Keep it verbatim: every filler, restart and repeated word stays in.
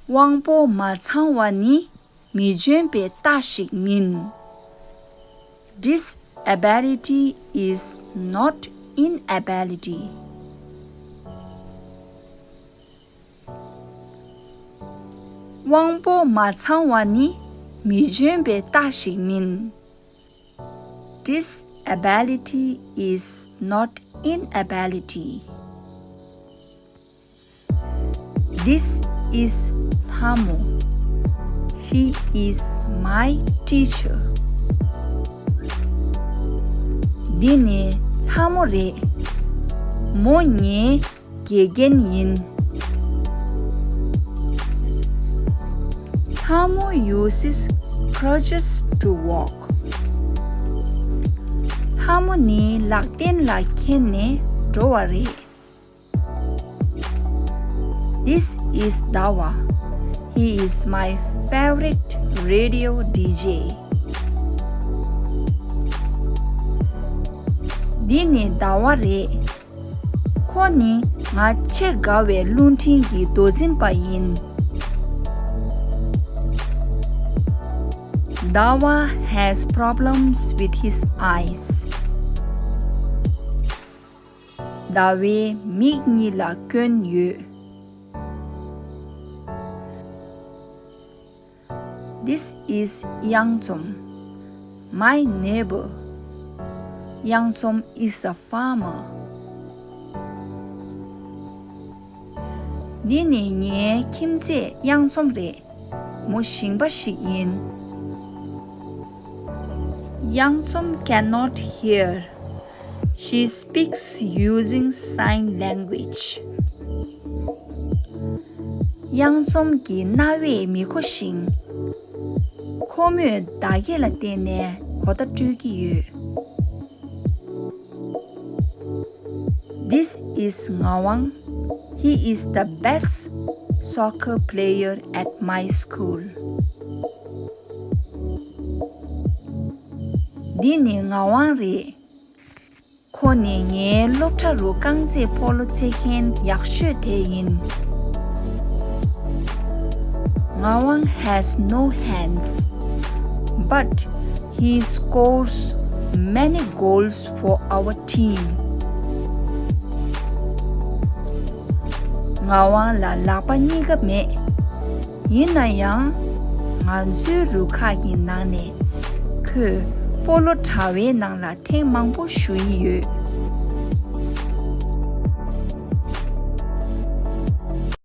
དབང་པོ་མ་ཚང་བ་ནི་མི་འཇོན་པའི་རྟགས་ཤིག་མིན། Disability is not inability. དབང་པོ་མ་ཚང་བ་ནི་མི་འཇོན་པའི་རྟགས་ཤིག་མིན། Disability is not inability. This is Hamo. He is my teacher. འདི་ནི་ལྷ་མོ་རེད། མོ་ངའི་དགེ་རྒན་ཡིན། Hamo uses crutches to walk. ལྷ་མོ་ནི་ལག་རྟེན་ལ་འཁྱེར་ནས་འགྲོ་བ་རེད། This is Dawa. He is my favorite radio D J. འདི་ནི་ཟླ་བ་རེད། ཁོ་ནི་ང་ཆེས་དགའ་བའི་རླུང་འཕྲིན་གྱི་མདོ་འཛིན་པ་ཡིན། Dawa has problems with his eyes. ཟླ་བའི་མིག་གཉིས་ལ་སྐྱོན་ཡོད། This is Yangzom, my neighbor. Yangzom is a farmer. འདི་ནི་ངའི་ཁྱིམ་མཚེས་གཡང་འཛོམས་རེད། མོ་ཞིང་པ་ཞིག་ཡིན། གཡང་འཛོམས་cannot hear. She speaks using sign language. གཡང་འཛོམས་ཀྱི་རྣ་བས་མི་གོ་ཞིང་། ཁོ་མོས་བརྡ་སྐད་ལ་བརྟེན་ནས་གོ་བརྡ་སྤྲོད་ཀྱི་ཡོད། This is Ngawang. He is the best soccer player at my school. འདི་ནི་ངག་དབང་རེད། ཁོ་ནི་ངའི་སློབ་གྲྭ་རུ་རྐང་རྩེད་སྤོ་ལོ་རྩེད་མཁན་ཡག་ཤོས་དེ་ཡིན། Ngawang has no hands, but he scores many goals for our team. ངག་དབང་ལ་ལག་པ་གཉིས་ཀ་མེད། ཡིན་ན་ཡང་། ང་ཚོའི་རུ་ཁག་གི་ནང་ནས་ཁོས་སྤོ་ལོ་དྲ་བའི་ནང་ལ་ཐེངས་མང་པོ་ཞུགས་ཡི་ཡོད།